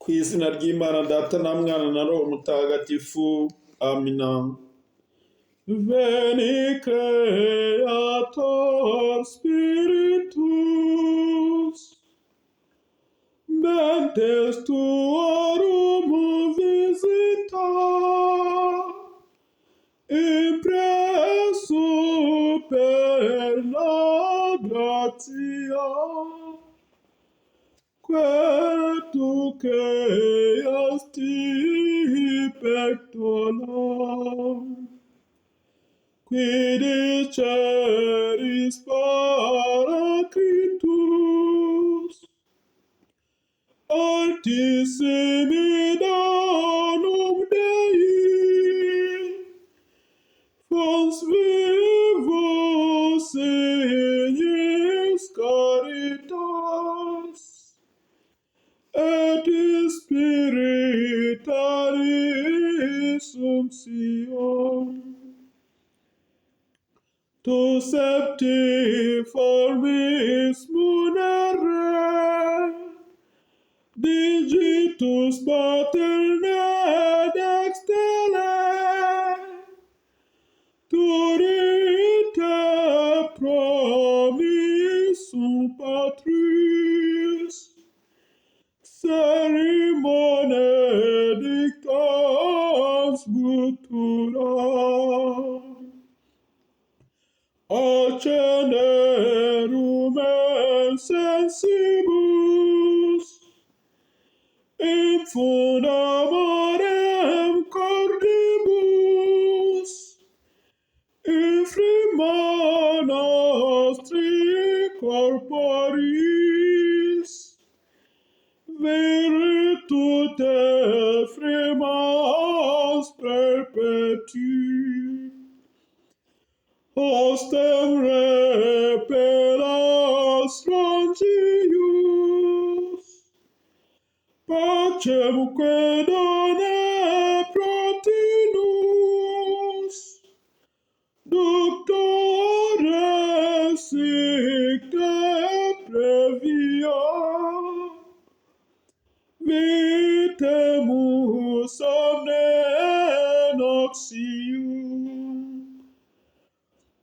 Ku izina ry'Imana Data na Mwana na Roho Mutagatifu. Amina. Veni Creator Spiritus, mentes tuorum visita, impresso per la gratia, quae tu creasti pectola, qui diceris Paraclitus, altissimi donum Dei, fons vivus ignis caritas, et spiritualis unctio. Tu septiformis munere, digitus paternae dextele, turite promissum Patris, cerimoniae dictans guttura. Accenderum sensibus, infund amorem cordibus, infrima nostri corporis, virtute frimas perpetui. Hostem repellas longius, pacemque dona protinus, doctores sic te previa, vitemus omne noxium.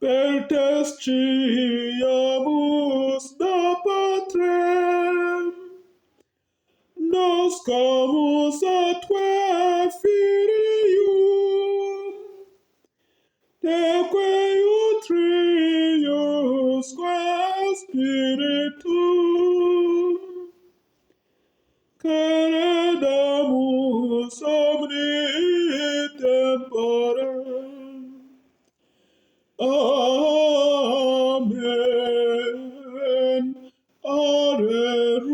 Per tesciamus da Patrem, noscamus atque Filium, teque utriusque Spiritum, credamus omni tempore. Amen. Alleluia.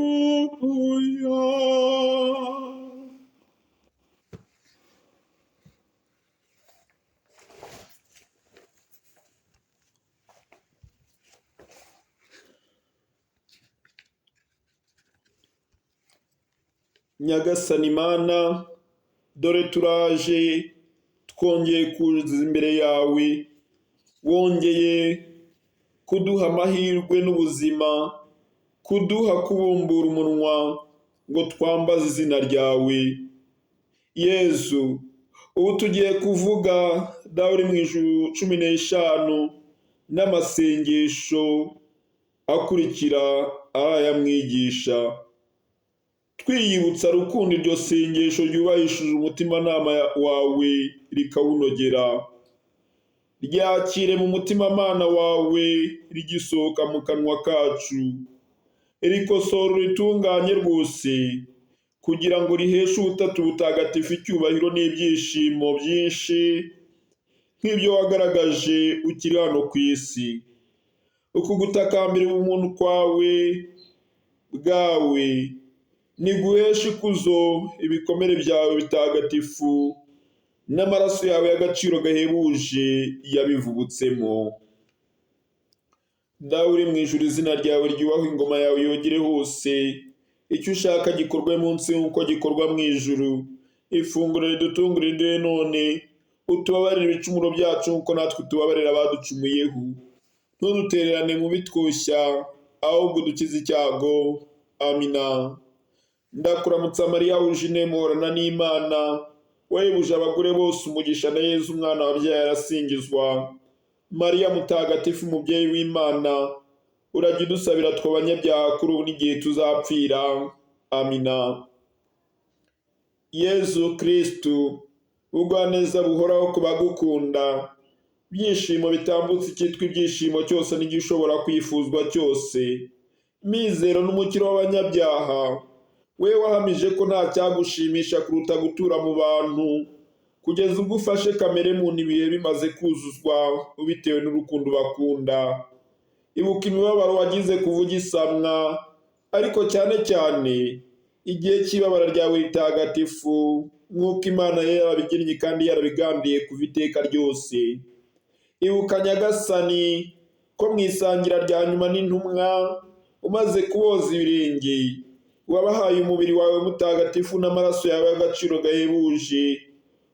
Nyagasani Mana, dore turaje twongeye kuza imbere yawe, wongeye kuduha amahirwe n'ubuzima, kuduha kubumbura umunwa ngo twambaze izina ryawe. Yezu, ubu tugiye kuvuga Dawe uri mu ijuru 15 n'amasengesho akurikira aya mwigisha. Twiyibutsa rukundo iryo sengesho ryubahishije umutimanama wawe rikawunogera. Ryakire mu mutimamana wawe rigisohoka mu kanwa kacu, rikosora uritunganye rwose, kugira ngo riheshe Ubutatu Butagatifu icyubahiro n'ibyishimo byinshi nk'ibyo wagaragaje ukiri hano ku isi. Uku gutakambira ubumuntu kwawe bwawe niguheshe ikuzo ibikomere byawe bitagatifu n'amaraso yawe y'agaciro gahebuje yabivubutsemo. Dawe uri mu ijuru, izina ryawe ryubahwe, ingoma yawe yogere hose, icyo ushaka gikorwe munsi nk'uko gikorwa mu ijuru. Ifunguro ridutungura riduhe none, utubabarire ibicumuro byacu nk'uko natwe tubabarira abaducumuyeho, ntudutererane mu bitwoshya, ahubwo udukize icyago. Amina. Ndakuramutsa Mariya wuje muhorana n'Imana, wahebuje abagore bose umugisha na Yezu umwana wabyaye arasingizwa. Mariya mutagatifu umubyeyi w'Imana, urajya udusabira twe abanyabyaha kuri ubu n'igihe tuzapfira. Amina. Yezu Kristu, ubugwaneza buhoraho ku bagukunda, ibyishimo bitambutse icyitwa ibyishimo cyose n'igishobora kwifuzwa cyose, mizero n'umukiro w'abanyabyaha, we wahamije ko nta cyagushimisha kuruta gutura mu bantu, kugeza ubwo ufashe kamere muntu ibihe bimaze kuzuzwa ubitewe n'urukundo bakunda. Ibuka imibabaro wagize kuva ugisamwa, ariko cyane cyane igihe cy'ibabara ryawe ritagatifu, nk'uko Imana yari yarabigennye kandi yarabigambiriye kuva iteka ryose. Ibuka Nyagasani ko mu isangira rya nyuma n'intumwa, umaze kuboza ibirenge, wabahaye umubiri wawe mutagatifu n'amaraso yawe y'agaciro gahebuje,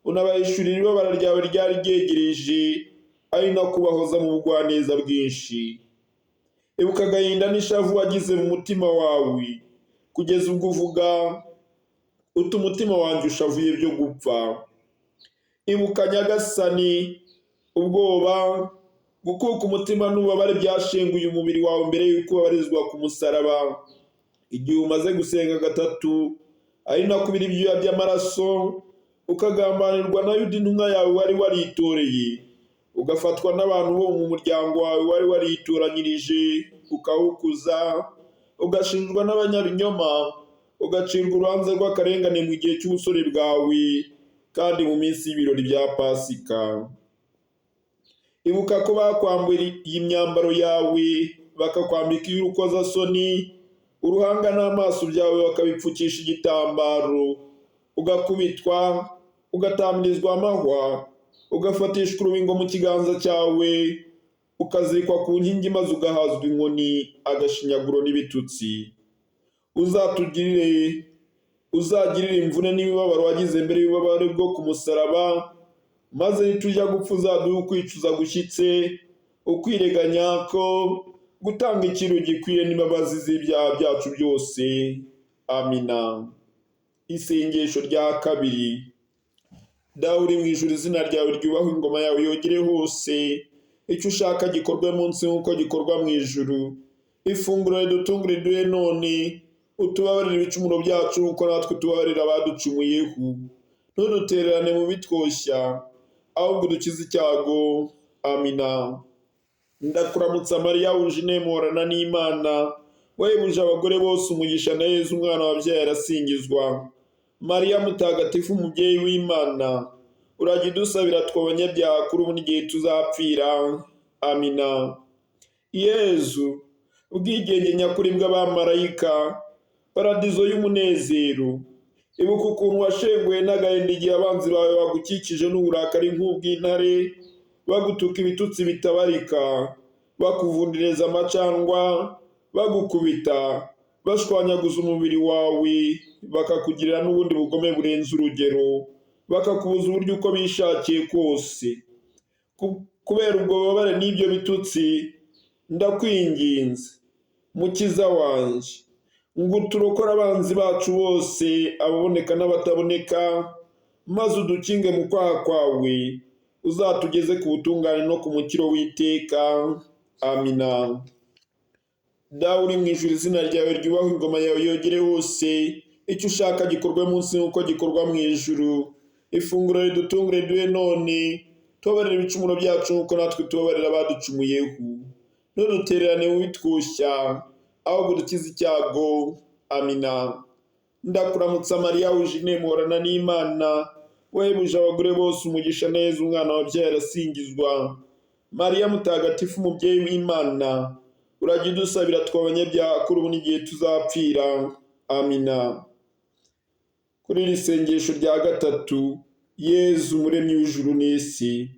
unabahishurira ibabara ryawe ryari ryegereje, ari no kubahoza mu bugwaneza bwinshi. Ibuka agahinda n'ishavu wagize mu mutima wawe, kugeza ubwo uvuga uti umutima wanjye ushavuye byo gupfa. Ibuka Nyagasani ubwoba, gukuka umutima n'ububabare byashenguye umubiri wawe mbere y'uko ubabarizwa ku musaraba. Igihe umaze gusenga gatatu, ari nako ubira ibyuya by'amaraso, ukagambanirwa na Yuda intumwa yawe wari waritoreye, ugafatwa n'abantu bo mu muryango wawe wari waritoranyirije, ukawukuza, ugashinjwa n'abanyabinyoma, ugacirwa urubanza rw'akarengane mu gihe cy'ubusore bwawe, kandi mu minsi y'ibirori bya Pasika. Ibuka ko bakwambuye imyambaro yawe, bakakwambika iy'urukozasoni, uruhanga n'amaso byawe bakabipfukisha igitambaro, ugakubitwa, ugatamirizwa amahwa, ugafatishwa urubingo mu kiganza cyawe, ukazirikwa ku nkingi maze ugahazwa inkoni, agashinyaguro n'ibitutsi. Uzagirire imvune n'imibabaro wagize mbere y'ububabare bwo ku musaraba, maze nitujya gupfa uzaduhe ukwicuza gushyitse, ukwirega nyako, gutanga icyiru gikwiye n'imbabazi z'ibyaha byacu byose. Amina. Isengesho rya kabiri. Dawe uri mu ijuru, izina ryawe ryubahwe, ingoma yawe yogere hose, icyo ushaka gikorwe munsi nk'uko gikorwa mu ijuru. Ifunguro ridutungure riduhe none, utubabarire ibicumuro byacu nk'uko natwe tubabarira abaducumuyeho. Ntudutererane mu bitwoshya, ahubwo udukize icyago. Amina. Ndakuramutsa Mariya wuje muhorana n'Imana, wahebuje abagore bose umugisha na Yezu umwana wabyaye arasingizwa. Mariya mutagatifu umubyeyi w'Imana, urajya udusabira twe abanyabyaha kuri ubu n'igihe tuzapfira. Amina. Yezu, ubwigenge nyakuri bw'abamarayika, paradizo y'umunezero, ibuka ukuntu washenguwe n'agahinda igihe abanzi bawe bagukikije n'uburakari nk'ubw'intare, bagutuka ibitutsi bitabarika, bakuvundereza amacandwa, bagukubita, bashwanyaguza umubiri wawe, bakakugirira n'ubundi bugome burenze urugero, bakakubuza uburyo uko bishakiye kose. Kubera ubwo bubabare n'ibyo bitutsi, ndakwinginze mukiza wanjye, ngo uturokore abanzi bacu bose, ababoneka n'abataboneka, maze udukinge mu kwaha kwawe, uzatugeze ku butungane no ku mukiro w'iteka. Amina. Dawe uri mu ijuru, izina ryawe ryubahwe, ingoma yawe yogere hose, icyo ushaka gikorwe munsi nk'uko gikorwa mu ijuru. Ifunguro ridutungure riduhe none, tubabarire ibicumuro byacu nk'uko natwe tubabarira abaducumuyeho. Ntudutererane mu bitwoshya, ahubwo udukize icyago. Amina. Ndakuramutsa Mariya wuje muhorana n'Imana, wahebuje abagore bose umugisha neza, umwana wabyaye arasingizwa. Mariya mutagatifu umubyeyi w'Imana, urajya udusabira twe abanyabyaha kuri ubu n'igihe tuzapfira. Amina. Kuri iri sengesho rya gatatu, Yezu umuremyi w'ijuru n'isi,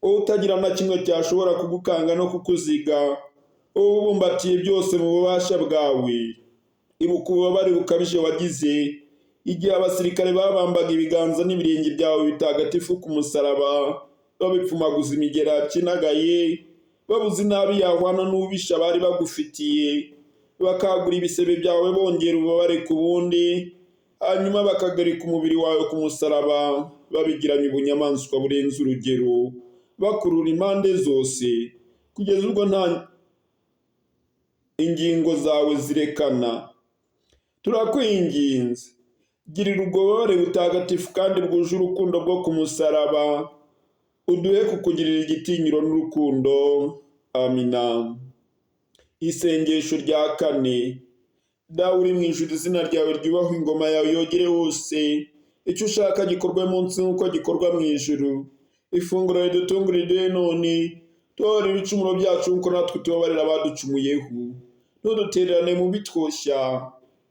wowe utagira na kimwe cyashobora kugukanga no kukuziga, wowe ubumbatiye byose mu bubasha bwawe, ibuka ububabare bukabije wagize igihe abasirikare babambaga ibiganza n'ibirenge byawe bitagatifu ku musaraba, babipfumaguza imigera yakinagaye, babuze inabi yahwana n'ububisha bari bagufitiye, Bakagura ibisebe byawe bongera ububabare ku bundi, hanyuma bakagarika umubiri wawe ku musaraba babigiranye ubunyamaswa burenze urugero, bakurura impande zose kugeza ubwo nta ingingo zawe zirekana. Turakwinginze, girira ubwo bubabare butagatifu kandi bwuje urukundo bwo ku musaraba, uduhe kukugirira igitinyiro n'urukundo. Amina. Isengesho rya kane. Dawe uri mu ijuru, izina ryawe ryubahwe, ingoma yawe yogere hose, icyo ushaka gikorwe munsi nk'uko gikorwa mu ijuru. Ifunguro ridutungura riduhe none, tubabarire ibicumuro byacu nk'uko natwe tubabarira abaducumuyeho, ntudutererane mu bitwoshya,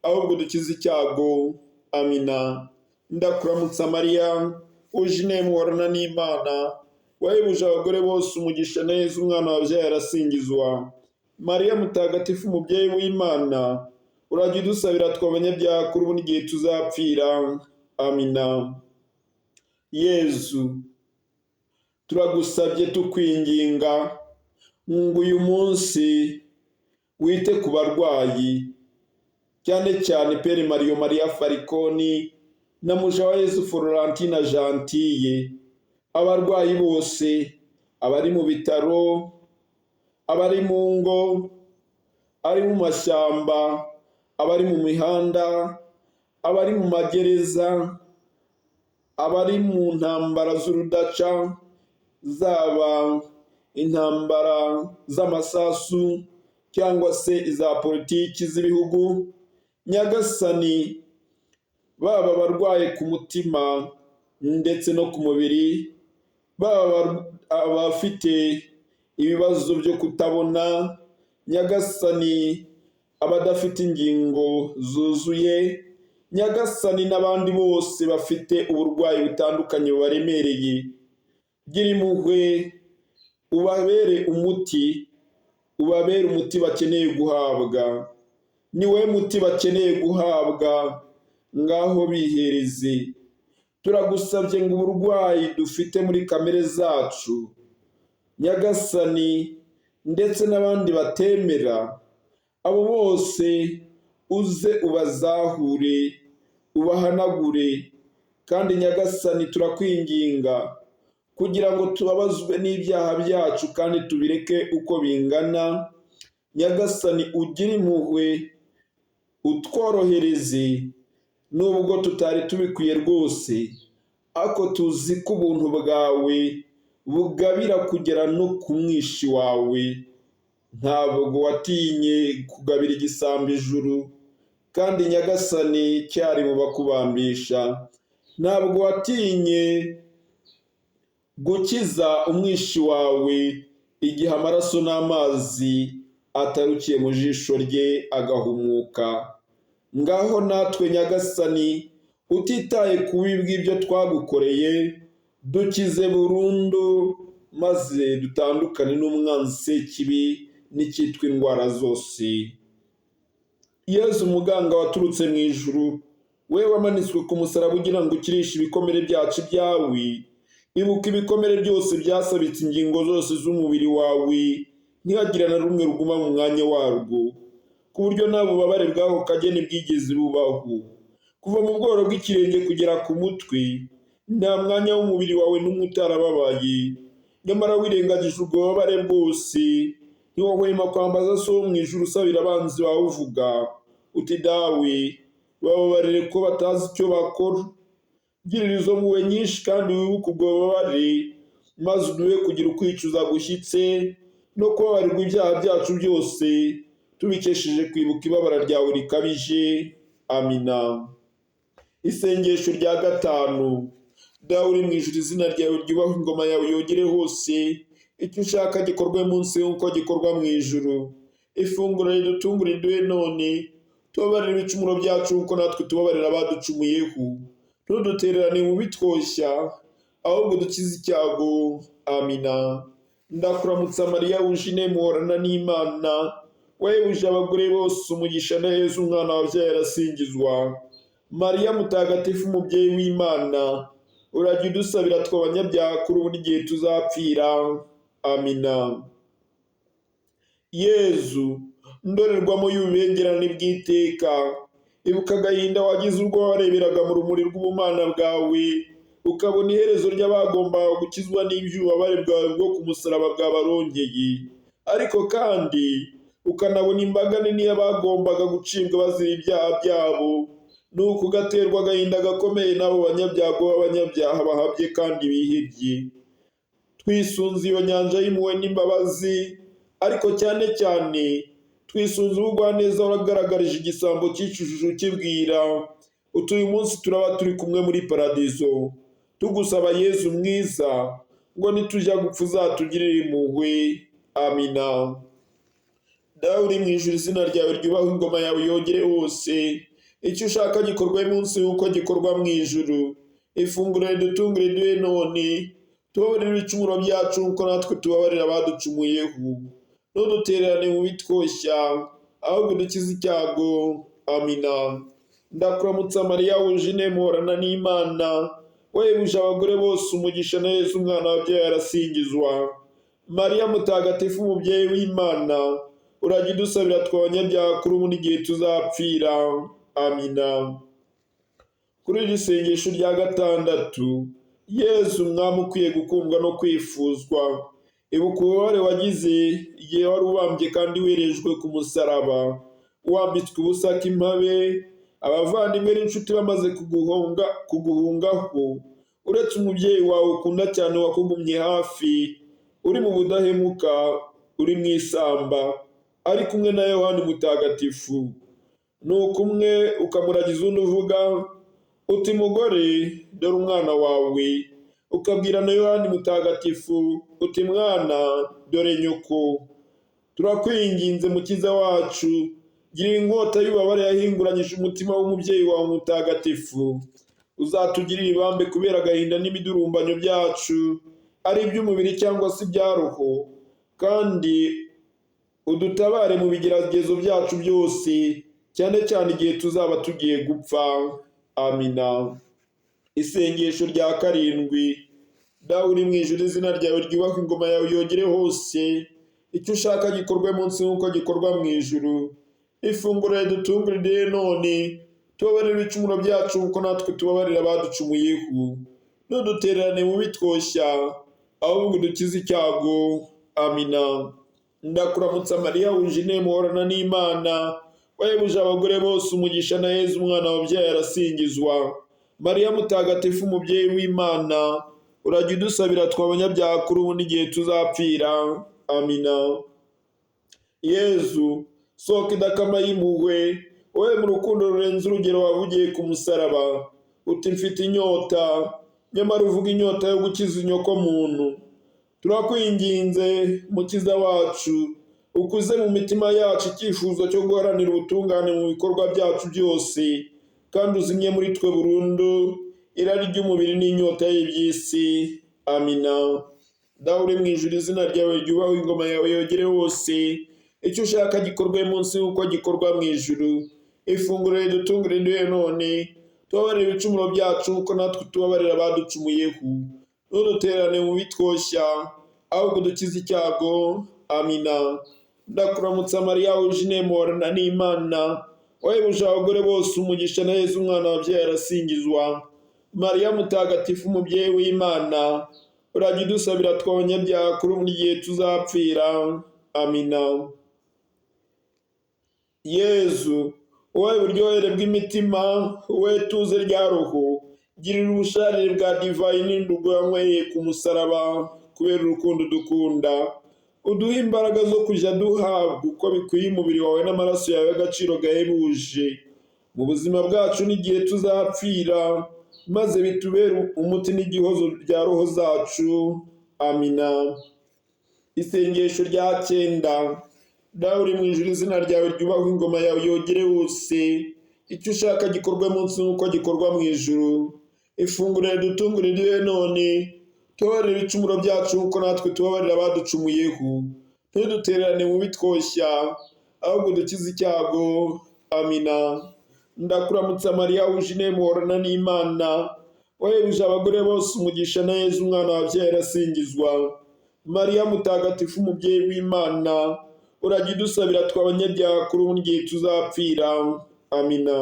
ahubwo dukize icyago. Amina. Ndakuramutsa Mariya, uje inema uhorana n'Imana, wahebuje abagore bose umugisha, na Yezu umwana wabyaye arasingizwa. Mariya mutagatifu, umubyeyi w'Imana, urajya udusabira twe abanyabyaha kuri ubu n'igihe tuzapfira. Amina. Yezu, turagusabye tukwinginga ngo uyu munsi wite ku barwayi, cyane cyane Pere Mario Maria Farikoni na Mujawayezu Florentina Gentille, abarwayi bose, abari mu bitaro, abari mu ngo, abari mu mashyamba, abari mu mihanda, abari mu magereza, abari mu ntambara z'urudaca, zaba intambara z'amasasu cyangwa se iza politiki z'ibihugu. Nyagasani, baba abarwaye ku mutima ndetse no ku mubiri, baba abafite ibibazo byo kutabona, Nyagasani, abadafite ingingo zuzuye, Nyagasani, n'abandi bose bafite uburwayi butandukanye bubaremereye, gira impuhwe, ubabere umuti, ubabere umuti bakeneye guhabwa. Ni wowe muti bakeneye guhabwa, ngaho bihereze. Turagusabye ngo uburwayi dufite muri kamere zacu, Nyagasani, ndetse n'abandi batemera, abo bose uze ubazahure, ubahanagure. Kandi Nyagasani, turakwinginga kugira ngo tubabazwe n'ibyaha byacu kandi tubireke uko bingana. Nyagasani, ugire impuhwe, utworohereze, nubwo tutari tubikwiye rwose, ariko tuzi ko ubuntu bwawe bugabira kugera no ku mwishi wawe. Ntabwo watinye kugabira igisambo ijuru, kandi Nyagasani cyari mu bakubambisha. Ntabwo watinye gukiza umwishi wawe igihe amaraso n'amazi atarukiye mu jisho rye agahumuka. Ngaho natwe Nyagasani, utitaye ku bubi bw'ibyo twagukoreye, dukize burundu, maze dutandukane n'umwanzi Sekibi n'icyitwa indwara zose. Yezu muganga waturutse mu ijuru, we wamanitswe ku musaraba ugira ngo ukirishe ibikomere byacu ibyawe, ibuka ibikomere byose byasabitse ingingo zose z'umubiri wawe, ntihagire na rumwe ruguma mu mwanya warwo, ku buryo nta bubabare bw'ako kageni bwigeze bubaho. Kuva mu bworo bw'ikirenge kugera ku mutwe, nta mwanya w'umubiri wawe n'umwe utarababaye. Nyamara wirengagije ubwo bubabare bwose, ntiwahwema kwambaza So wo mu ijuru usabira abanzi bawe uvuga uti: Dawe, bababarire ko batazi icyo bakora. Girira izo mpuhwe nyinshi kandi wibuke ubwo bubabare, maze uduhe kugira ukwicuza gushyitse no kubabarirwa ibyaha byacu byose, tubikesheje kwibuka ibabara ryawe rikabije. Amina. Isengesho rya gatanu. Dawe uri mu ijuru, izina ryawe ryubahwe, ingoma yawe yogere hose, icyo ushaka gikorwe munsi nk'uko gikorwa mu ijuru. Ifunguro ridutungura riduhe none, tubabarire ibicumuro byacu nk'uko natwe tubabarira abaducumuyeho, ntudutererane mu bitwoshya, ahubwo dukize icyago. Amina. Ndakuramutsa Mariya, wuje inema, uhorana n'Imana, wahebuje abagore bose umugisha, na Yezu umwana wabyaye arasingizwa. Mariya mutagatifu, umubyeyi w'Imana, urajya udusabira twe abanyabyaha kuri ubu n'igihe tuzapfira. Amina. Yezu Ndorerwamo y'ububengerane bw'iteka, ibuka agahinda wagize ubwo wareberaga mu rumuri rw'ubumana bwawe, ukabona iherezo ry'abagombaga gukizwa n'iby'ububabare bwawe bwo ku musaraba bwabarongeye. Ariko kandi ukanabona imbaga nini y'abagombaga gucibwa bazira ibyaha byabo, nuko ugaterwa agahinda gakomeye n'abo banyabyago b'abanyabyaha bahabye kandi bihebye. Twisunze iyo nyanja y'impuhwe n'imbabazi, ariko cyane cyane twisunze ubugwaneza wagaragarije igisambo cyicujije ukibwira uti uyu munsi turaba turi kumwe muri paradizo. Tugusaba Yezu mwiza ngo nitujya gupfa uzatugirire impuhwe. Amina. Dawe uri mu ijuru, izina ryawe ryubahwe, ingoma yawe yogere hose, icyo ushaka gikorwe munsi nk'uko gikorwa mu ijuru. Ifunguro ridutungure duhe none, tubabarire ibicumuro byacu nk'uko natwe tubabarira abaducumuyeho, ntudutererane mu bitwoshya, ahubwo udukize icyago. Amina. Ndakuramutsa Mariya wuje inema, uhorana n'Imana, wahebuje abagore bose umugisha, na Yezu umwana wabyaye arasingizwa. Mariya mutagatifu, umubyeyi w'Imana, urajya udusabira twe abanyabyaha kuri ubu n'igihe tuzapfira. Amina. Kuri iri sengesho rya gatandatu, Yezu mwami ukwiye gukundwa no kwifuzwa, ibuka ububabare wagize igihe wari ubambye kandi werejwe ku musaraba, wambitswe ubusa k'impabe, abavandimwe n'inshuti bamaze kuguhungaho, uretse umubyeyi wawe ukunda cyane wakugumye hafi, uri mu budahemuka, uri mu isamba, ari kumwe na Yohani Mutagatifu. Nuko umwe ukamuragiza undi uvuga uti mugore, dore umwana wawe, ukabwira na Yohani Mutagatifu uti mwana, dore nyoko. Turakwinginze mukiza wacu, girira inkota y'ububabare yahinguranyije umutima w'umubyeyi wawe mutagatifu, uzatugirire ibambe kubera agahinda n'imidurumbanyo byacu, ari iby'umubiri cyangwa se ibya roho, kandi udutabare mu bigeragezo byacu byose, cyane cyane igihe tuzaba tugiye gupfa. Amina. Isengesho rya karindwi. Dawe uri mu ijuru, izina ryawe ryubahwe, ingoma yawe yogere hose, icyo ushaka gikorwe munsi nk'uko gikorwa mu ijuru. Ifunguro ridutungurire none, tubabarire ibicumuro byacu nk'uko natwe tubabarira abaducumuyeho, ntudutererane mu bitwoshya, ahubwo udukize icyago. Amina. Ndakuramutsa Mariya wuje inema, uhorana n'Imana, wahebuje abagore bose umugisha, na Yezu umwana wabyaye arasingizwa. Mariya mutagatifu, umubyeyi w'Imana, urajya udusabira twe abanyabyaha kuri ubu n'igihe tuzapfira. Amina. Yezu soko idakama y'impuhwe, wowe mu rukundo rurenze urugero wavugiye ku musaraba uti mfite inyota, nyamara uvuga inyota yo gukiza inyoko muntu. Turakwinginze mukiza wacu, ukuze mu mitima yacu icyifuzo cyo guharanira ubutungane mu bikorwa byacu byose, kandi uzimye muri twe burundu irari ry'umubiri n'inyota y'iby'isi. Amina. Dawe uri mu ijuru, izina ryawe ryubahwe, ingoma yawe yogere hose, icyo ushaka gikorwe munsi nk'uko gikorwa mu ijuru. Ifunguro ridutungure duhe none, tubabarire ibicumuro byacu nk'uko natwe tubabarira abaducumuyeho, ntudutererane mu bitwoshya, ahubwo udukize icyago. Amina. Ndakuramutsa Mariya wuje inema, uhorana n'Imana, wahebuje abagore bose umugisha, na Yezu umwana wabyaye arasingizwa. Mariya mutagatifu, umubyeyi w'Imana, urajya udusabira twe abanyabyaha kuri ubu n'igihe tuzapfira. Amina. Yezu wowe buryohere bw'imitima, wowe tuze rya roho, girira ubusharire bwa divayi n'indugo yanyweye ku musaraba kubera urukundo dukunda, uduhe imbaraga zo kujya duhabwa uko bikwiye umubiri wawe n'amaraso yawe y'agaciro gahebuje mu buzima bwacu n'igihe tuzapfira, maze bitubere umuti n'igihozo bya roho zacu. Amina. Isengesho rya cyenda. Dawe uri mu ijuru, izina ryawe ryubahwe, ingoma yawe yogere hose, icyo ushaka gikorwe munsi nk'uko gikorwa mu ijuru. Ifunguro ridutungure duhe none, tubabarire ibicumuro byacu nk'uko natwe tubabarira abaducumuyeho, ntudutererane mu bitwoshya, ahubwo udukize icyago. Amina. Ndakuramutsa Mariya wuje inema, uhorana n'Imana, wahebuje abagore bose umugisha, na Yezu umwana wabyaye arasingizwa. Mariya mutagatifu, umubyeyi w'Imana, Urajya udusabira twe abanyabyaha kuri ubu n'igihe tuzapfira. Amina.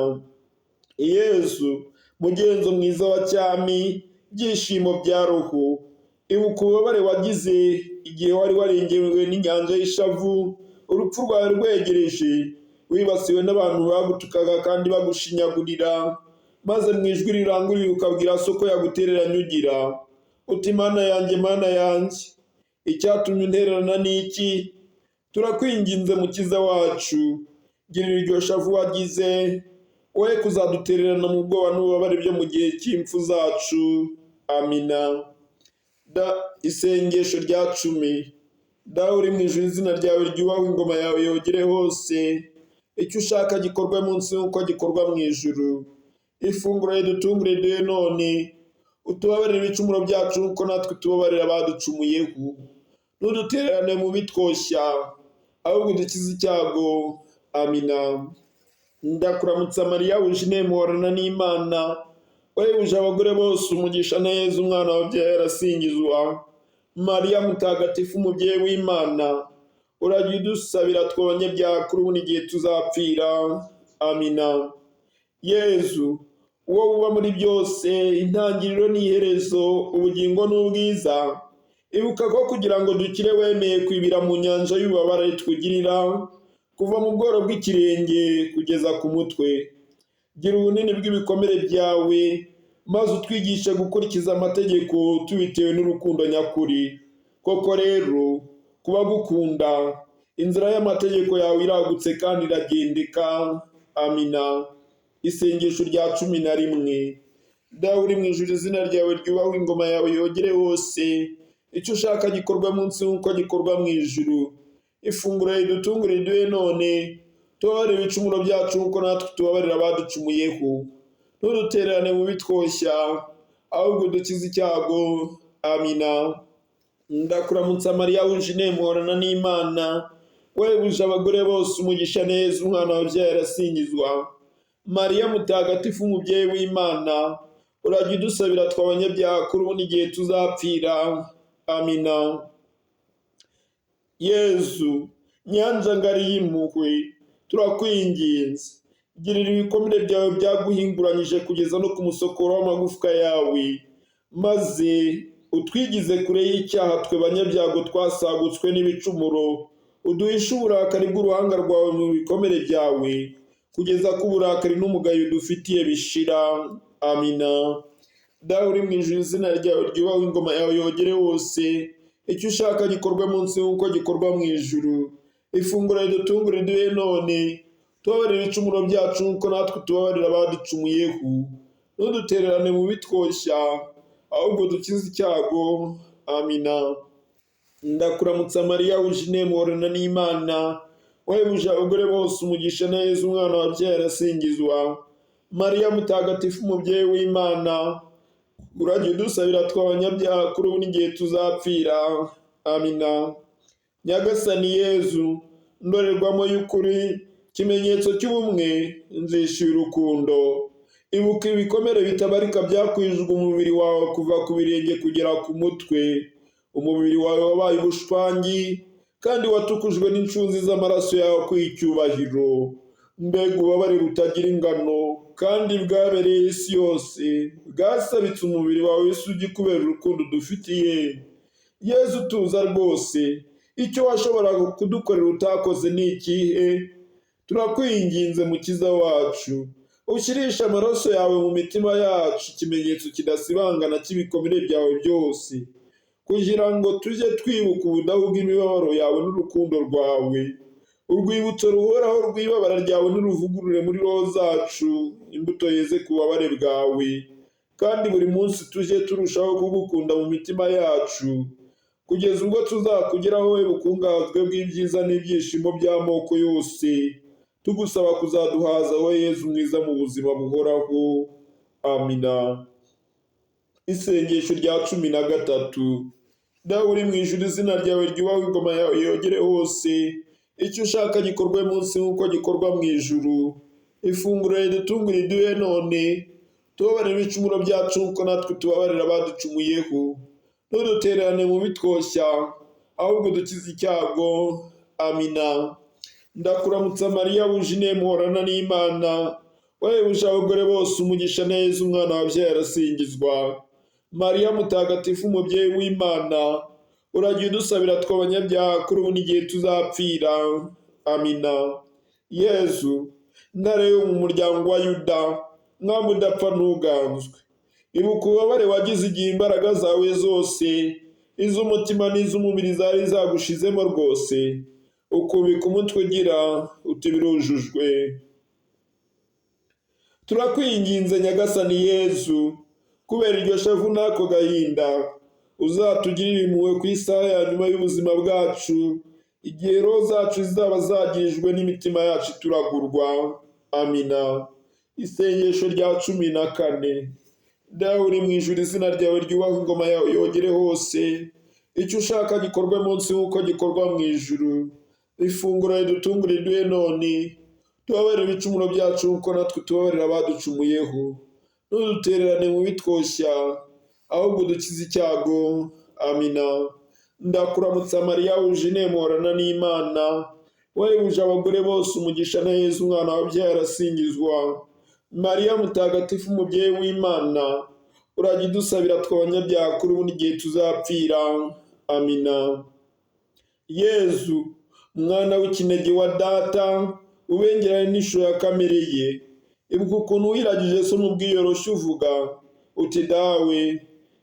Yezu, mugenzo mwiza wa cyami, byishimo bya roho, ibuka ububabare wagize igihe wari warengewe n'inyanja y'ishavu, urupfu rwawe rwegereje, wibasiwe n'abantu bagutukaga kandi bagushinyagurira, maze mu ijwi riranguruye ukabwira so ko yagutereranye ugira uti: Mana yanjye, Mana yanjye, icyatumye untererana ni iki? Turakwinginze Mukiza wacu, girira iryo shavu wagize, woye kuzadutererana mu bwoba n'ububabare byo mu gihe cy'impfu zacu. Amina. Da isengesho rya 10. Dawe uri mu ijuru, izina ryawe ryubahwe, ingoma yawe yogere hose, icyo ushaka gikorwe munsi nk'uko gikorwa mu ijuru. Ifunguro ridutungure riduhe none, utubabarire ibicumuro byacu nk'uko natwe tubabarira abaducumuyeho, ntudutererane mu bitwoshya, ahubwo udukize icyago. Amina. Ndakuramutsa Mariya wuje muhorana n'Imana, wahebuje abagore bose umugisha na Yezu umwana wabyaye arasingizwa. Mariya mutagatifu umubyeyi w'Imana, urajya udusabira twe abanyabyaha kuri ubu n'igihe tuzapfira. Amina. Yezu, wowe uba muri byose, intangiriro n'iherezo, ubugingo n'ubwiza, ibuka ko kugira ngo dukire wemeye kwibira mu nyanja y'ububabare twugirira, kuva mu bworo bw'ikirenge kugeza ku mutwe. Gira ubunini bw'ibikomere byawe, maze utwigishe gukurikiza amategeko tubitewe n'urukundo nyakuri. Koko rero, kuba gukunda, inzira y'amategeko yawe iragutse kandi iragendeka. Amina. Isengesho rya 11. Dawe uri mu ijuru, izina ryawe ryubahwe, ingoma yawe yogere hose, icyo ushaka gikorwa munsi nk'uko gikorwa mu ijuru. Ifunguro ridutungure riduhe none, tubabarire ibicumuro byacu nk'uko natwe tubabarira abaducumuyeho, ntudutererane mu bitwoshya, ahubwo udukize icyago. Amina. Ndakuramutsa Mariya wuje muhorana n'Imana, wehebuje abagore bose umugisha neza, umwana wabyaye arasingizwa. Mariya mutagatifu umubyeyi w'Imana, urajya udusabira twe abanyabyaha kuri ubu n'igihe tuzapfira. Amina. Yezu, nyanja ngari y'impuhwe, turakwinginze, girira ibikomere byawe byaguhinguranyije kugeza no ku musokoro w'amagufwa yawe, maze utwigize kure y'icyaha twe banyabyago twasagutswe n'ibicumuro, uduhishe uburakari bw'uruhanga rwawe mu bikomere byawe, kugeza ku burakari n'umugayo dufitiye bishira. Amina. Dawe uri mu ijuru, izina ryawe ryubahwe, ingoma yawe yogere hose, icyo ushaka gikorwe munsi nk'uko gikorwa mu ijuru. Ifunguro ridutungure riduhe none, tubabarire ibicumuro byacu nk'uko natwe tubabarira abaducumuyeho, ntudutererane mu bitwoshya, ahubwo dukize icyago. Amina. Ndakuramutsa Mariya wuje muhorana n'Imana, wahebuje abagore bose umugisha na Yezu umwana wabyaye arasingizwa. Mariya mutagatifu umubyeyi w'Imana, urajya udusabira twe abanyabyaha kuri ubu n'igihe tuzapfira. Amina. Nyagasani Yezu, ndorerwamo y'ukuri, kimenyetso cy'ubumwe, nzishyuye urukundo. Ibuka ibikomere bitabarika byakwijwe umubiri wawe kuva ku birenge kugera ku mutwe. Umubiri wawe wabaye ubushwangi kandi watukujwe n'incunzi z'amaraso yawe kw'icyubahiro. Mbega ububabare butagira ingano kandi bwabereye isi yose, bwasabitse umubiri wawe w'isugi kubera urukundo dufitiye. Yezu tuza rwose, icyo washoboraga kudukorera utakoze ni ikihe? Turakwinginze Mukiza wacu, ushyirishe amaraso yawe mu mitima yacu ikimenyetso kidasibangana cy'ibikomere byawe byose, kugira ngo tujye twibuka ubudahu bw'imibabaro yawe n'urukundo rwawe. Urwibutso ruhoraho rw'ibabara ryawe n'uruvugurure muri roho zacu imbuto yeze ku bubabare bwawe, kandi buri munsi tujye turushaho kugukunda mu mitima yacu, kugeza ubwo tuzakugeraho we bukungahazwe bw'ibyiza n'ibyishimo by'amoko yose, tugusaba kuzaduhaza wowe Yezu mwiza mu buzima buhoraho. Amina. Isengesho rya 13. Dawe uri mu ijuru, izina ryawe ryubahwe, ingoma yawe yogere hose, icyo ushaka gikorwe munsi nk'uko gikorwa mu ijuru. Ifunguro ridutungure riduhe none, tubabarire ibicumuro byacu nk'uko natwe tubabarira abaducumuyeho, ntudutererane mu bitwoshya, ahubwo dukize icyago. Amina. Ndakuramutsa Mariya, wuje inema, uhorana n'Imana, wahebuje abagore bose umugisha, neza umwana wabyaye arasingizwa. Mariya mutagatifu, umubyeyi w'Imana, uragiye udusabira twe abanyabyaha, kuri ubu n'igihe tuzapfira. Amina. Yezu, Ntare yo mu muryango wa Yuda, Mwami udapfa ntuganzwe, ibuka ububabare wagize igihe imbaraga zawe zose, iz'umutima n'iz'umubiri, zari zagushizemo rwose, ukubika umutwe ugira uti: "Birujujwe." Turakwinginze Nyagasani Yezu, kubera iryo shavu n'ako gahinda, uzatugirire impuhwe ku isaha ya nyuma y'ubuzima bwacu, igihe roho zacu zizaba zagirijwe n'imitima yacu ituragurwa. Amina. Isengesho rya 14. Dawe uri mu ijuru, izina ryawe ryubahwe, ingoma yawe yogere hose, icyo ushaka gikorwe munsi nk'uko gikorwa mu ijuru. Ifunguro ridutungura riduhe none, tubabarire ibicumuro byacu nk'uko natwe tubabarira abaducumuyeho, ntudutererane mu bitwoshya, ahubwo udukize icyago. Amina. Ndakuramutsa Mariya, wuje inema, uhorana n'Imana, wahebuje abagore bose umugisha, na Yezu umwana wabyaye arasingizwa. Mariya mutagatifu, umubyeyi w'Imana, urajya udusabira twe abanyabyaha, kuri ubu n'igihe tuzapfira. Amina. Yezu, mwana w'ikinege wa Data, ubengerane n'ishusho ya kamere ye, ibuka ukuntu wiragije so mu bwiyoroshye uvuga uti: "Dawe,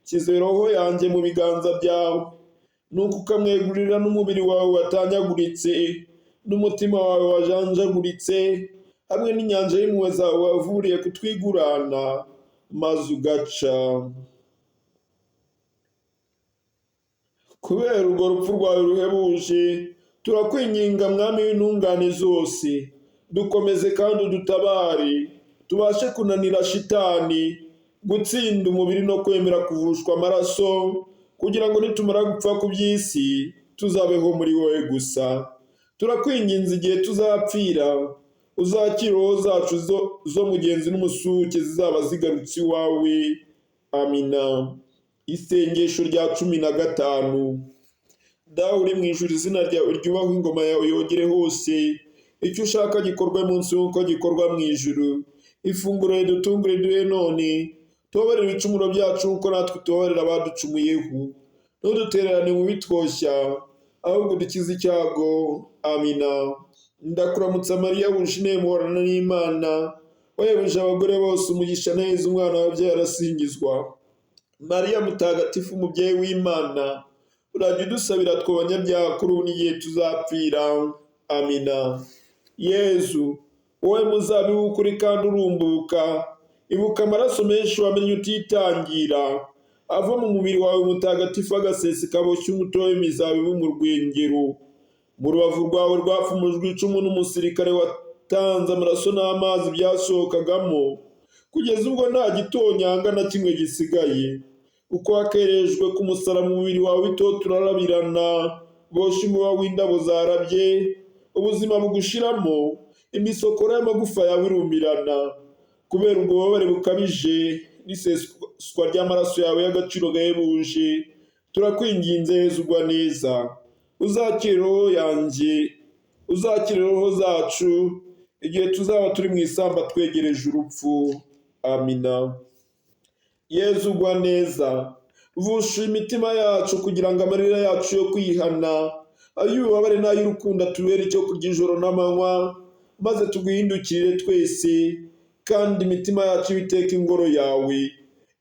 nshyize roho yanjye mu biganza byawe," nuko ukamwegurira n'umubiri wawe watanyaguritse n'umutima wawe wajanjaguritse, hamwe n'inyanja y'impuhwe zawe wavuriye kutwigurana, maze ugaca. Kubera urwo rupfu rwawe ruhebuje, turakwinginga Mwami w'intungane zose, dukomeze kandi udutabare, tubashe kunanira shitani, gutsinda umubiri no kwemera kuvushwa amaraso, kugira ngo nitumara gupfa ku by'isi tuzabeho muri wowe gusa. Turakwinginze, igihe tuzapfira, uzakire roho zacu zo mugenzi n'umusuke zizaba zigarutse iwawe. Amina. Isengesho rya 15. Dawe uri mu ijuru, izina ryawe ryubahwe, ingoma yawe yogere hose, icyo ushaka gikorwe munsi nk'uko gikorwa mu ijuru. Ifunguro ridutungure duhe none, tubabarire ibicumuro byacu nk'uko natwe tubabarira abaducumuyeho, ntudutererane mu bitwoshya, ahubwo udukize icyago. Amina. Ndakuramutsa Mariya, wuje inema, uhorana n'Imana, wahebuje abagore bose umugisha, neza umwana wabyaye arasingizwa. Mariya mutagatifu, umubyeyi w'Imana, urajya udusabira twe abanyabyaha, kuri ubu n'igihe tuzapfira. Amina. Yezu, wowe muzabibu w'ukuri kandi urumbuka, ibuka amaraso menshi wamenye utitangira, ava mu mubiri wawe mutagatifu, agaseseka aboshye umutobe w'imizabibu mu rwengero. Mu rubavu rwawe rwapfumujwe icumu n'umusirikare watanze amaraso n'amazi byasohokagamo, kugeza ubwo nta gitonyanga na kimwe gisigaye. Uko wakerejwe ku musaraba, umubiri wawe itoto urarabirana, boshye umuba w'indabo zarabye, ubuzima bugushiramo, imisokoro y'amagufa yawe irumirana. Kubera ubwo bubabare bukabije n'iseswa ry'amaraso yawe y'agaciro gahebuje, turakwinginze Yezu ugwa neza, uzakire roho yanjye, uzakire roho zacu igihe tuzaba turi mu isamba twegereje urupfu. Amina. Yezu ugwa neza, vusha imitima yacu kugira ngo amarira yacu yo kwihana, ay'ububabare n'ay'urukundo atubere icyo kurya ijoro n'amanywa, maze tuguhindukirire twese, kandi imitima yacu ibiteka ingoro yawe,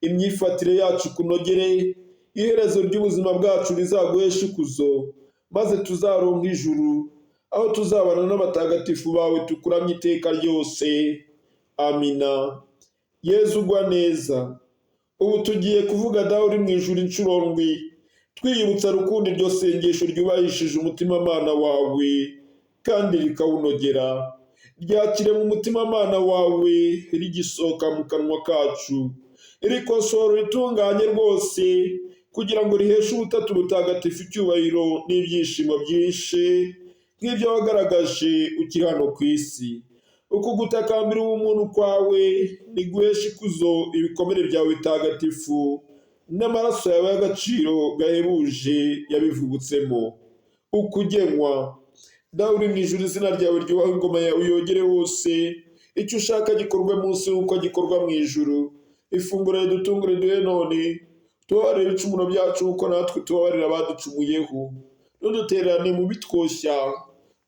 imyifatire yacu ikunogere, iherezo ry'ubuzima bwacu rizaguheshe ikuzo, maze tuzaronke ijuru, aho tuzabana n'abatagatifu bawe tukuramye iteka ryose. Amina. Yezu ugwa neza, ubu tugiye kuvuga Dawe uri mu ijuru inshuro ndwi, twiyibutsa rukundo iryo sengesho ryubahishije umutimamana wawe kandi rikawunogera. Ryakire mu mutimamana wawe rigisohoka mu kanwa kacu, rikosora ritunganye rwose, kugira ngo riheshe Ubutatu Butagatifu icyubahiro n'ibyishimo byinshi nk'ibyo wagaragaje ukiri hano ku isi. Uku gutakambira ubumuntu kwawe niguheshe ikuzo ibikomere byawe bitagatifu n'amaraso yawe y'agaciro gahebuje yabivugutsemo. Ukugenywa. Dawe uri mu ijuru, izina ryawe ryubahwe, ingoma yawe yogere hose, icyo ushaka gikorwe munsi nk'uko gikorwa mu ijuru. Ifunguro ridutungure duhe none, tubabarire ibicumuro byacu nk'uko natwe tubabarira abaducumuyeho, ntudutererane mu bitwoshya,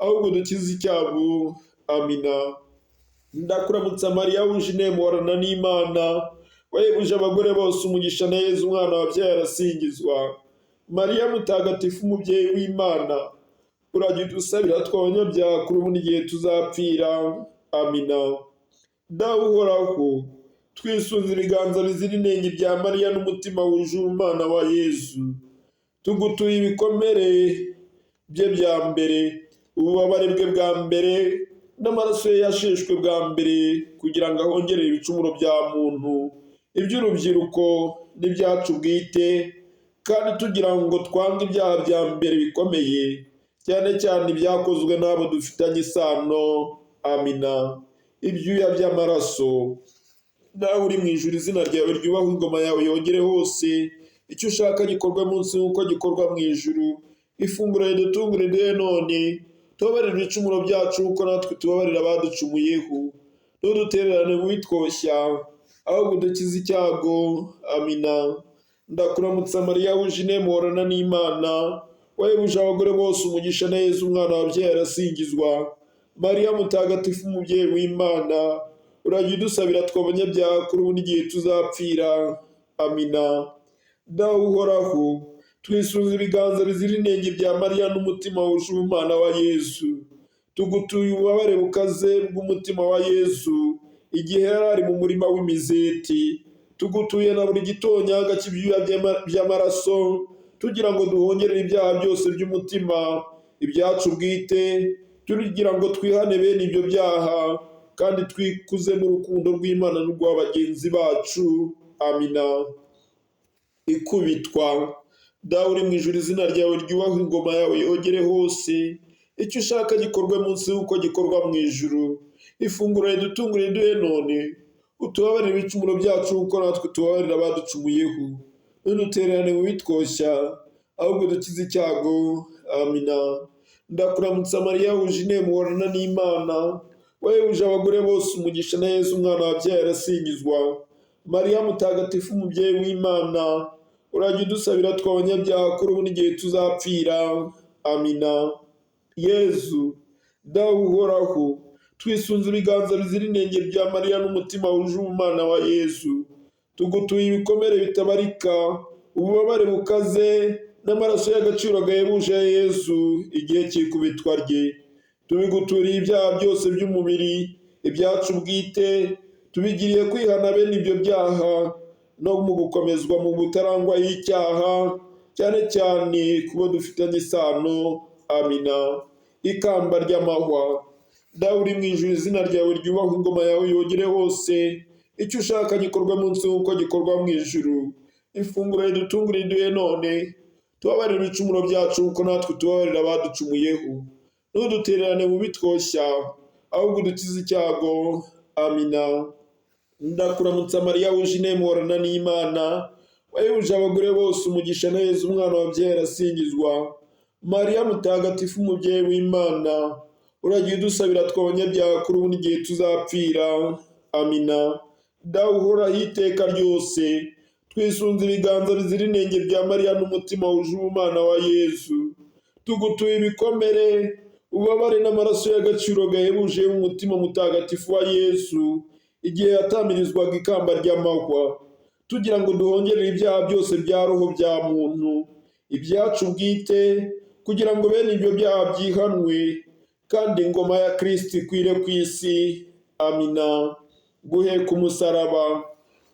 ahubwo dukize icyago. Amina. Ndakuramutsa Mariya wuje inema, uhorana n'Imana, wahebuje abagore bose umugisha na Yezu umwana wabyaye arasingizwa. Mariya mutagatifu, umubyeyi w'Imana, urajya udusabira twe abanyabyaha kuri ubu n'igihe tuzapfira. Amina. Dawe uhoraho, twisunze ibiganza bizira inenge bya Mariya n'umutima wuje umwana wa Yezu, tugutuye ibikomere bye bya mbere, ububabare bwe bwa mbere, n'amaraso ye yasheshwe bwa mbere, kugira ngo ahongerere ibicumuro bya muntu, iby'urubyiruko n'ibyacu bwite, kandi tugira ngo twange ibyaha bya mbere bikomeye, cyane cyane ibyakozwe n'abo dufitanye isano. Amina. Ibyuya by'amaraso. Dawe uri mu ijuru, izina ryawe ryubahwe, ingoma yawe yogere hose, icyo ushaka gikorwe munsi nk'uko gikorwa mu ijuru. Ifunguro ridutungure duhe none, tubabarire ibicumuro byacu nk'uko natwe tubabarira abaducumuyeho, ntudutererane mu bitwoshya, ahubwo udukize icyago. Amina. Ndakuramutsa Mariya wuje inema, uhorana n'Imana, wahebuje abagore bose umugisha na Yezu umwana wabyaye arasingizwa. Mariya mutagatifu, umubyeyi w'Imana, urajya udusabira twe abanyabyaha kuri ubu n'igihe tuzapfira. Amina. Dawe uhoraho, twisunze ibiganza bizira inenge bya Mariya n'umutima wuje ubumana wa Yezu, tugutuye ububabare bukaze bw'umutima wa Yezu igihe yari ari mu murima w'imizeti, tugutuye na buri gitonyanga cy'ibyuya by'amaraso, tugira ngo duhongerere ibyaha byose by'umutima, ibyacu bwite, tugira ngo twihane bene ibyo byaha, kandi twikuze mu rukundo rw'Imana n'urwa bagenzi bacu. Amina. Ikubitwa. Dawe uri mu ijuru, izina ryawe ryubahwe, ingoma yawe yogere hose, icyo ushaka gikorwe munsi nk'uko gikorwa mu ijuru. Ifunguro ridutungure riduhe none, utubabarire ibicumuro byacu nk'uko natwe tubabarira abaducumuyeho, ntudutererane mu bitwoshya, ahubwo dukize icyago. Amina. Ndakuramutsa Mariya wuje inema, uhorana n'Imana, wahebuje abagore bose umugisha na Yezu umwana wabyaye arasingizwa. Mariya mutagatifu, umubyeyi w'Imana, urajya udusabira twe abanyabyaha kuri ubu n'igihe tuzapfira. Amina. Yezu Dawe uhoraho, twisunze ibiganza bizira inenge bya Mariya n'umutima wuje ubumana wa Yezu, tugutuye ibikomere bitabarika, ububabare bukaze, n'amaraso y'agaciro gahebuje ya Yezu igihe cy'ikubitwa rye. Tubiguturiye ibyaha byose by'umubiri, ibyacu bwite, tubigiriye kwihana bene ibyo byaha no mu gukomezwa mu butarangwa y'icyaha, cyane cyane kubo dufitanye isano. Amina. Ikamba ry'amahwa. Dawe uri mu ijuru, izina ryawe ryubahwe, ingoma yawe yogere hose, icyo ushaka gikorwe munsi nk'uko gikorwa mu ijuru. Ifunguro ridutungure riduhe none, tubabarire ibicumuro byacu nk'uko natwe tubabarira abaducumuyeho, ntudutererane mu bitwoshya, ahubwo udukize icyago. Amina. Ndakuramutsa Mariya wuje inema, uhorana n'Imana, wahebuje abagore bose umugisha na Yezu umwana wabyaye arasingizwa. Mariya mutagatifu, umubyeyi w'Imana, uragiye udusabira twe abanyabyaha kuri ubu n'igihe tuzapfira. Amina. Dawe uhoraho iteka ryose, twisunze ibiganza bizira inenge bya Mariya n'umutima wuje ubumana wa Yezu, tugutuye ibikomere, ububabare n'amaraso y'agaciro gahebuje y'umutima mutagatifu wa Yezu igihe yatamirizwaga ikamba ry'amahwa, tugira ngo duhongerere ibyaha byose bya roho bya muntu, ibyacu bwite, kugira ngo bene ibyo byaha byihanwe, kandi ingoma ya Kristo ikwire ku isi. Amina. Guheka umusaraba.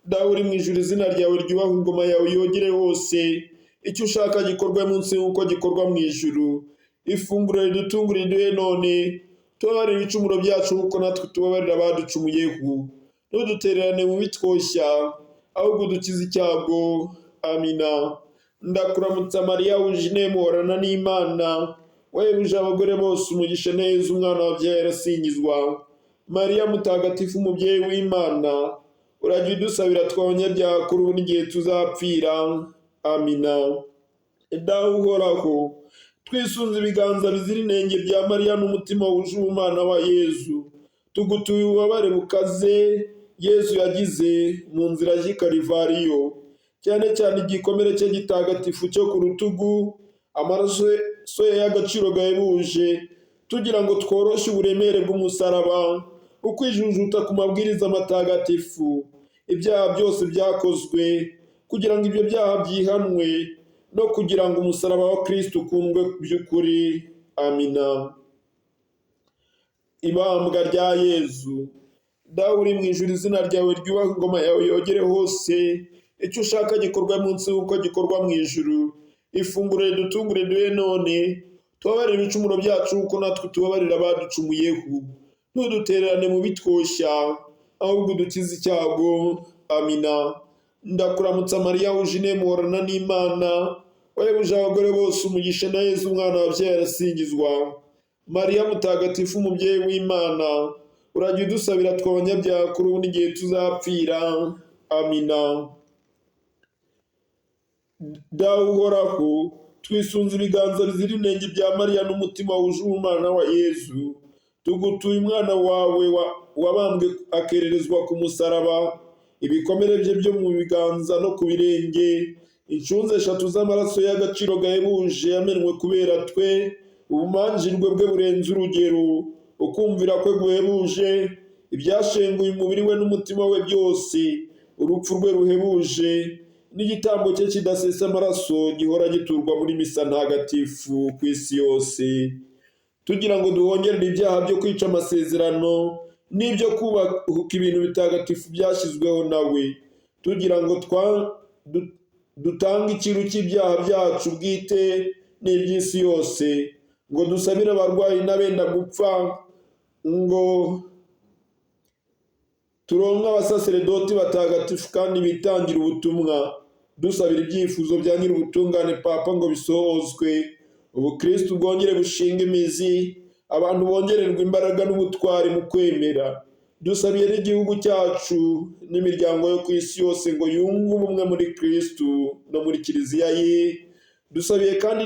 Dawe uri mu ijuru, izina ryawe ryubahwe, ingoma yawe yogere hose, icyo ushaka gikorwe munsi nk'uko gikorwa mu ijuru. Ifunguro ridutungure riduhe none, tubabarire ibicumuro byacu nk'uko natwe tubabarira abaducumuyeho, ntudutererane mu bitwoshya, ahubwo udukize icyago. Amina. Ndakuramutsa Mariya wuje inema, uhorana n'Imana, wahebuje abagore bose umugisha na Yezu umwana wabyaye arasingizwa. Mariya mutagatifu, umubyeyi w'Imana, urajya udusabira twe abanyabyaha kuri ubu n'igihe tuzapfira. Amina. Dawe uhoraho, Twisunze ibiganza bizira inenge bya Mariya n'umutima wuje ubumana wa Yezu, tugutuye ububabare bukaze Yezu yagize mu nzira y'i Karivariyo, cyane cyane igikomere cye gitagatifu cyo ku rutugu, amaraso ye y'agaciro gahebuje, tugira ngo tworoshye uburemere bw'umusaraba, ukwijujuta ku mabwiriza matagatifu, ibyaha byose byakozwe, kugira ngo ibyo byaha byihanwe, no kugira ngo umusaraba wa Kristo ukundwe by'ukuri. Amina. Ibambwa rya Yezu. Dawe uri mu ijuru, izina ryawe ryubahwe, ingoma yawe yogere hose, icyo ushaka gikorwa munsi nk'uko gikorwa mu ijuru. Ifunguro ridutungure duhe none, tubabarire ibicumuro byacu nk'uko natwe tubabarira abaducumuyeho, ntudutererane mu bitwoshya, ahubwo udukize icyago. Amina. Ndakuramutsa Mariya wuje inema, uhorana n'Imana, wahebuje abagore bose umugisha, na Yezu umwana wabyaye arasingizwa. Mariya mutagatifu, umubyeyi w'Imana, urajya udusabira twe abanyabyaha, kuri ubu n'igihe tuzapfira. Amina. Dawe uhoraho, twisunze ibiganza bizira inenge bya Mariya n'umutima wuje ubumana wa Yezu, tugutuye umwana wawe wabambwe akererezwa ku musaraba, ibikomere bye byo mu biganza no ku birenge, incunzi eshatu z'amaraso y'agaciro gahebuje yamenwe kubera twe, ubumanjirwe bwe burenze urugero, ukumvira kwe guhebuje, ibyashenguye umubiri we n'umutima we byose, urupfu rwe ruhebuje, n'igitambo cye kidasesa amaraso gihora giturwa muri misa ntagatifu ku isi yose, tugira ngo duhongerere ibyaha byo kwica amasezerano n'ibyo kubahuka ibintu bitagatifu byashyizweho nawe, tugira ngo dutange icyiru cy'ibyaha byacu bwite n'iby'isi yose, ngo dusabire abarwayi n'abenda gupfa, ngo turonke abasaseredoti batagatifu kandi bitangira ubutumwa, dusabira ibyifuzo bya nyir'ubutungane Papa ngo bisohozwe, ubukristu bwongere bushinga imizi, abantu bongererwa imbaraga n'ubutwari mu kwemera. Dusabiye n'igihugu cyacu n'imiryango yo ku isi yose ngo yunge ubumwe muri Kristu no muri Kiliziya ye. Dusabiye kandi